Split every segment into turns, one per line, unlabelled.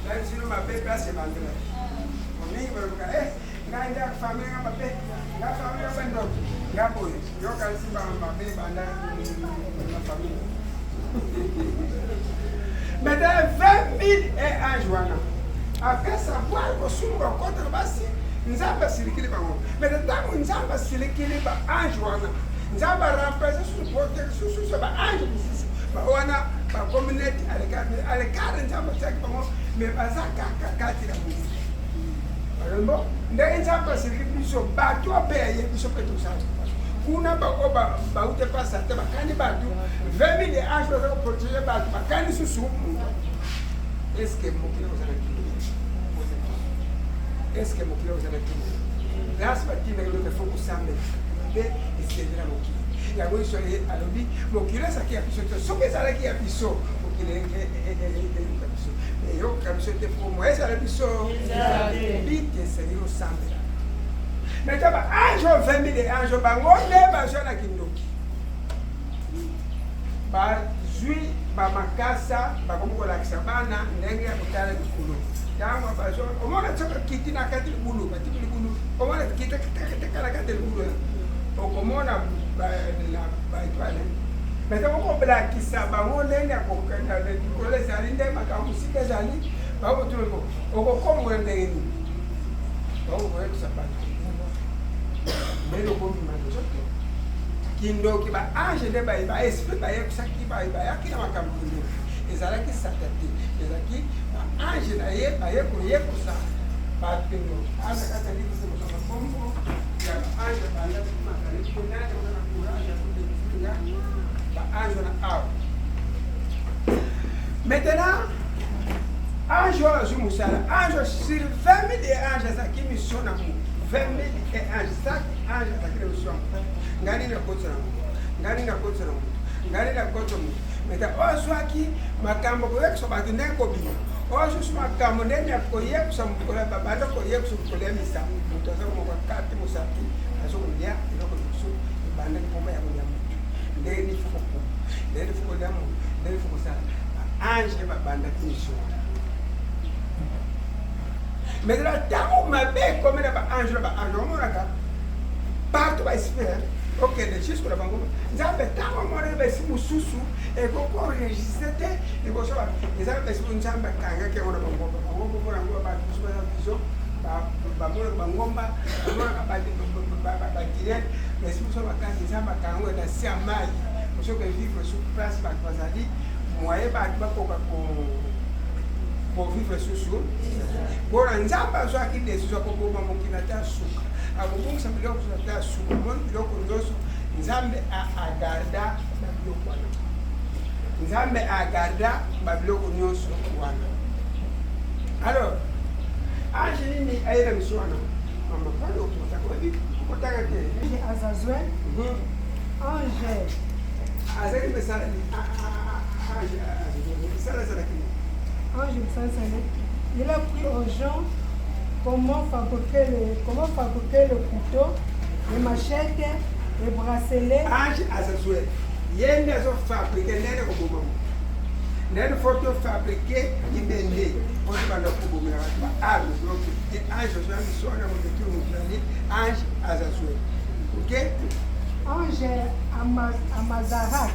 Nayebisi bino mabe place ebandelaki. Mingi baloka eh ngai nde famille nga mabe, nga famille nga bandoki, nga boye. Yo kanisi ba mabe ebanda na famille. Maintenant 20 000 et ange wana après savoir kosumuka kokota na basi, Nzambe asilikili bango. Maintenant ntango Nzambe asilikili ba ange wana, Nzambe aremplace susu protection susu ba ange mosusu wana bakomi neti alekare. Nzambe atiaki bango, mais baza kaka kati na molili. Balombo ndenge Nzambe asiliki biso bato mpe aye biso mpe tosala kuna baoyo bauti epa Satan, bakani bato 20 000 ange baza koprotéger bato, bakani susu moto. Est-ce mokili oza na kimia? Est-ce mokili oza na kimia? Place batindaki lote fo kosambela mpe esengela mokili yango. Yesu alobi mokili ezalaki ya biso te. Soki ezalaki ya biso, mokili eyoka biso. Eyoka biso te po mo ezala biso bite. Esengeli osambela. Mais ta baange oyo, 20 000 ange, bango nde bazwa na kindoki, bazwi bamakasa, bakomi kolakisa bana ndenge ya kotala likolo. Ntango bazwa, omona soki kiti na kati libulu, batiki libulu, omona kita na kati libulu, okomona baétoile. Mais ntango okolakisa bango ndenge ya kokenda likolo ezali, nde makambo mosika ezali, bakotuna okokombola ndenge nini. Bakokoyebisa bato ndenge okobima nzoto. Kindoki, baange nde baesprit bayebisaki, bayaki na makambo. Kindoki ezalaki Satan te, ezalaki baange na ye baye koyekosa bato kindoki. Aza kati ya livre kozwa kombo ya baange, banda nani oza na courage ya kodécouvrir baange wana awa. Maintenant, ange oyo azwi mosala, ange sur 20 000 ange azalaki mission na motu. 20 000 ange, chaque ange azalaki na mission ya motu. Ngai nini nakotisa na motu, ngai nini nakotisa na motu, ngai nini nakotisa motu. Maintenant, oyo azwaki makambo koyebisa bato ndenge kobima, oyo azusu makambo ndenge ya koyebisa mokolo, banda koyebisa mokolo ya misa, moto aza komoko kati mosapi, azokolia eloko liboso ebandaki mpoma ya kolia motu, ndenge nini fo kokoma, ndenge nini fo kolia motu, ndenge nini fo kosala. Baange babandaki mission wana. Maintenant, ntango mabe ekomi na baange, na baange omonaka partout baesprit okende jusque na bango. Nzambe ntango amonaki baesprit mosusu ekoki koenregistre te liboso, eza baesprit Nzambe akangaki yango na bangomba. Bangomba omona yango, bato mosusu baza vision, bamonaka bangomba, bamonaka batirene. Baesprit mosusu bakasi, Nzambe akanga yango na se ya mai. Soki vivre sur place, bato bazali moyen, bato bakoka kovivre susu mpona Nzambe azwaki décision akoboma mokili ata suka, akobongisa biloko ata suka. Omoni biloko nyonso, Nzambe agarda babiloko wana, Nzambe agarda babiloko nyonso wana. Alors, ange nini aye na miso wana? Mama pale okotaka, oyebi okotaka te.
Azazuel, ange.
Azali mesala, ange misala ezalaki.
Ange Msansane, il a appris aux gens comment fabriquer le couteau, les machettes, les bracelets.
Ange Azazuel, ye nde azofabriquer ndenge koboma moto, ndenge fo tofabriquer libende po tobanda kobomela bato, baarme. Donc te ange ozwa miso wana kodetruire moto nani? Ange Azazuel, ok.
Ange Amazarak,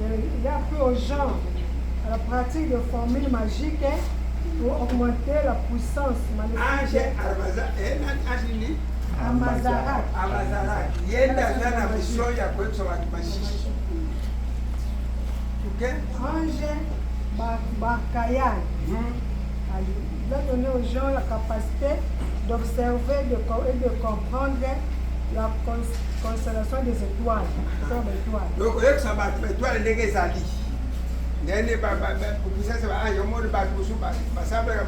il a appris aux gens à la pratique de formules magiques pour augmenter la puissance
Ange
maléfique.
Armaza, nani? Ange nini?
Amazarak.
Amazarak, ye nde aza na mission ya koyebisa bato masisi, ok.
Ange Barkayan, il a donné aux gens la capacité d'observer et de comprendre la constellation des étoiles. Des étoiles.
Donc oyebisa bato baétoile ndenge ezali, ndenge puissance baange. Omoni bato mosusu basambelaka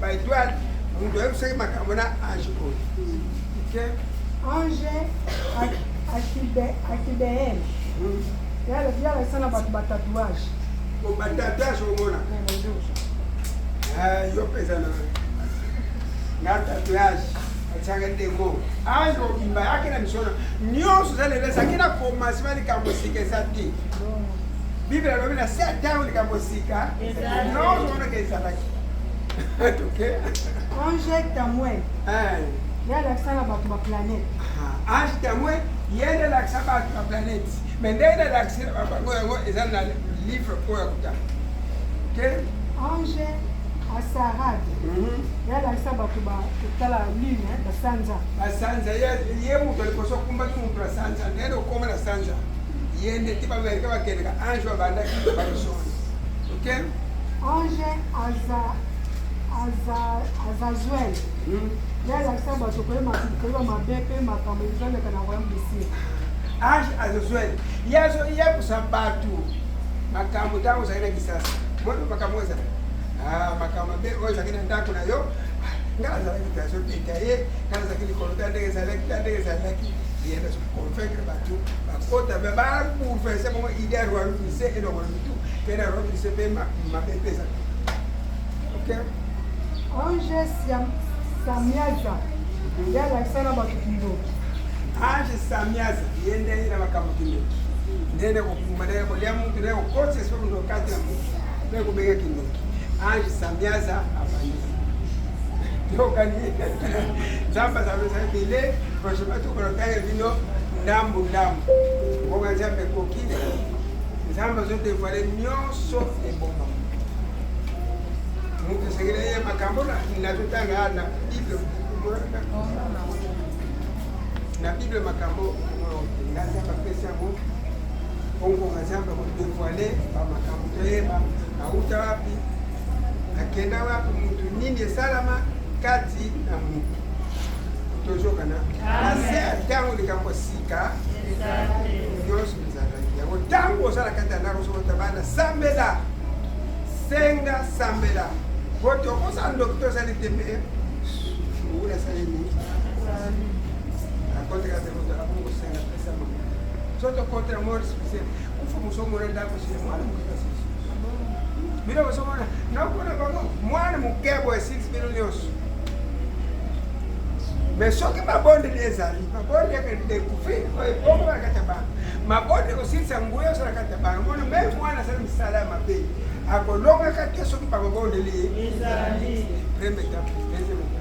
baétoile, moto oyebisaki makambo na ange oyo, ok.
Ange Akibeel, il a laissé na bato batatouage.
Batatouage omona yo mpenza na tatouage atiaka ndemo. Ange obimba ayaki na mission nyonso eza lelo, ezalaki na commencement, likambo sika eza te. Bible alobi na se ya ntango likambo sika nyonso wana ke ezalaki. Toke.
Ange Tamwe. Ye alakisa na bato ba planète.
Ange Tamwe ye nde alakisa bato ba planète. Mais ndenge nde alakisi na bango yango eza na livre oyo ya kotanga. Ke
Ange Asarad. Ye alakisa bato ba kotala lune, basanza.
Basanza ye moto liboso akumbaki moto na sanza ndenge okoma na sanza. Ye nde ti bamerika bakendeka ange babandaki balisoni. Ok?
Ange Azazuel. Ye alakisa bato koyeba mabe mpe makambo ezoleka na royaume de ciel.
Ange Azazuel ye azoyebisa bato makambo ntango ozali na kisasa. Mona makambo ezala makambo mabe oyo ezalaki na ndako na yo, ngai nazalaki te azobeta ye, ngai nazalaki likolo ta ndenge ezalaki, ta ndenge ezalaki. Ye nde azoconvaincre bato bakota me babouleverse bango idée ya royaume du ciel elongola mitu mpe na royaume du ciel mpe mabe mpe ezali. Ok?
Ange Samiaza ye alakisa na bato kindoki.
Ange Samiaza ye nde ye na makambo kindoki, ndenge kokuma, ndenge kolia mutu, ndenge kokotisa esprit moto kati na mutu, ndenge kobenga kindoki. Ange Samiaza abandi tokani Nzambe azalisa ebele. Prochainement tokona bino ndambu ndambu ngonga Nzambe ekoki. Nzambe azodevoile nyonso eboma moto esengeli ye makambo nazotanga na Bible, na Bible makambo nga Nzambe apesi yango ongonga. Nzambe akodevoile bamakambo toyeba auta wapi, akenda wapi, mutu nini esalama kati na mutu. Tozokana na se ya ntango likambo sika nyonso ezalaki yango. Ntango ozala kati ya ndako, sokota bana, sambela, senga, sambela po tokozala ndoki tozali te. Me monguna asali nini? Akoteka te. Moto akongo kosenga pesa mama so tokotela mort spirituel kufa mosomona ndako sile mwana moke kasisi bino bosomona nakona bango mwana moke boye esilisi bino nyonso. Mais soki mabondeli ezali, mabondeli eke découvrir oyo ebongo na kati ya bana, mabondeli kosilisa nguya oso na kati ya bana. Mona me mwana asali misala ya mabe, akolongaka te soki bamabondeli ye. Première étape, deuxième étape.